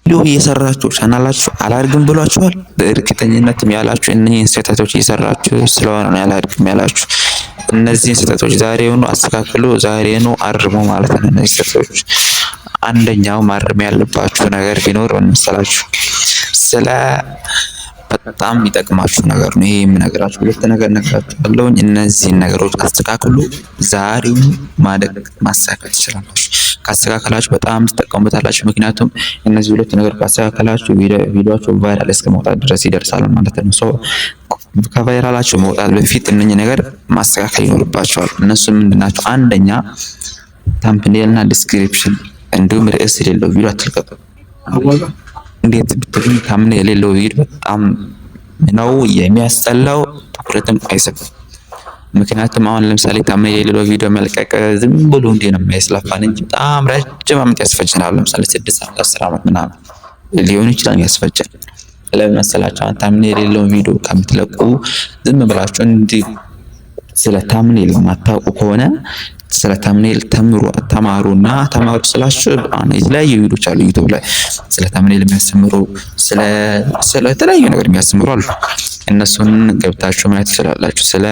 ቪዲዮ እየሰራችሁ ቻናላችሁ አላድግም ብሏችኋል። በእርግጠኝነትም ያላችሁ እነዚህን ስህተቶች እየሰራችሁ ስለሆነ ነው ያላድግም ያላችሁ። እነዚህን ስህተቶች ዛሬውኑ አስተካክሉ፣ ዛሬውኑ አርሙ ማለት ነው። እነዚህ ስህተቶች አንደኛው ማረም ያለባችሁ ነገር ቢኖር ምን መሰላችሁ? ስለ በጣም የሚጠቅማችሁ ነገር ነው ይሄ የምነግራችሁ። ሁለት ነገር እነግራችኋለሁ። እነዚህን ነገሮች አስተካክሉ፣ ዛሬውኑ ማደግ ማስተካከል ትችላላችሁ። ካስተካከላችሁ በጣም ትጠቀሙበታላችሁ። ምክንያቱም እነዚህ ሁለት ነገር ካስተካከላችሁ ቪዲዮአችሁ viral እስከ መውጣት ድረስ ይደርሳል ማለት ነው። So ከ viral ኣችሁ መውጣት በፊት እነኚህ ነገር ማስተካከል ይኖርባችኋል። እነሱ ምንድን ናቸው? አንደኛ thumbnail እና description እንዲሁም ርዕስ የሌለው ቪዲዮ አትልቀቁ። እንዴት ብትሉኝ thumbnail የሌለው ቪዲዮ በጣም ነው የሚያስጠላው፣ ትኩረትም አይስብም። ምክንያቱም አሁን ለምሳሌ thumbnail የሌለው ቪዲዮ መልቀቅ ዝም ብሎ እንዲህ ነው የሚያስለፋን እንጂ በጣም ረጅም ዓመት ያስፈጅናል። ለምሳሌ 6 ዓመት፣ 10 ዓመት ምናምን ሊሆን ይችላል ያስፈጃል። ለምን መሰላችሁ? አሁን thumbnail የሌለውን ቪዲዮ ከምትለቁ ዝም ብላችሁ እንዲህ ስለ thumbnail የማታውቁ ከሆነ ስለ thumbnail ተምሩ፣ ተማሩና ተማሩ ስላችሁ የተለያዩ ቪዲዮች አሉ YouTube ላይ ስለ thumbnail የሚያስተምሩ፣ ስለ የተለያዩ ነገር የሚያስተምሩ አሉ። እነሱን ገብታችሁ ማየት ትችላላችሁ። ስለ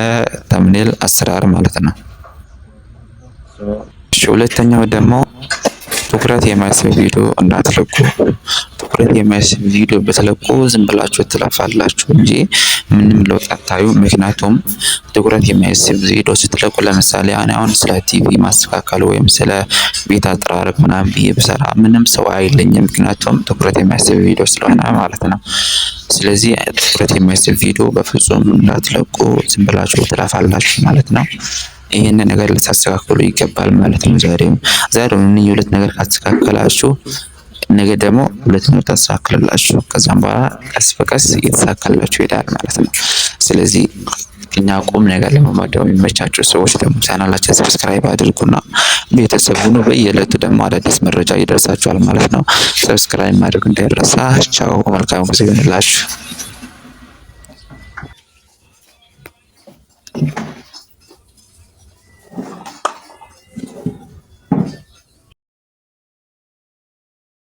thumbnail አሰራር ማለት ነው። እሺ፣ ሁለተኛው ደግሞ ትኩረት የማይስብ ቪዲዮ እንዳትለቁ። ትኩረት የማይስብ ቪዲዮ ብትለቁ ዝም ብላችሁ ትለፋላችሁ እንጂ ምንም ለውጥ አታዩ። ምክንያቱም ትኩረት የማይስብ ቪዲዮ ስትለቁ ለምሳሌ አሁን ስለ ቲቪ ማስተካከል ወይም ስለ ቤት አጠራረግ ምናምን ብዬ ብሰራ ምንም ሰው አይለኝም። ምክንያቱም ትኩረት የማይስብ ቪዲዮ ስለሆነ ማለት ነው። ስለዚህ ትኩረት የማይስብ ቪዲዮ በፍጹም እንዳትለቁ፣ ዝም ብላችሁ ትለፋላችሁ ማለት ነው። ይህንን ነገር ልታስተካክሉ ይገባል ማለት ነው። ዛሬም ዛሬውን እነዚህ ሁለት ነገር ካስተካከላችሁ ነገ ደግሞ ሁለት ነገር ታስተካክላላችሁ። ከዛም በኋላ ቀስ በቀስ እየተሳካላችሁ ይሄዳል ማለት ነው። ስለዚህ እኛ ቁም ነገር ለመማር ደግሞ የሚመቻቸው ሰዎች ደግሞ ቻናላችን subscribe አድርጉና ቤተሰብ ሁኑ። በየዕለቱ ደግሞ አዳዲስ መረጃ ይደርሳችኋል ማለት ነው። Subscribe ማድረግ እንዳይረሳ። ቻው፣ መልካም ጊዜ ይሁንላችሁ።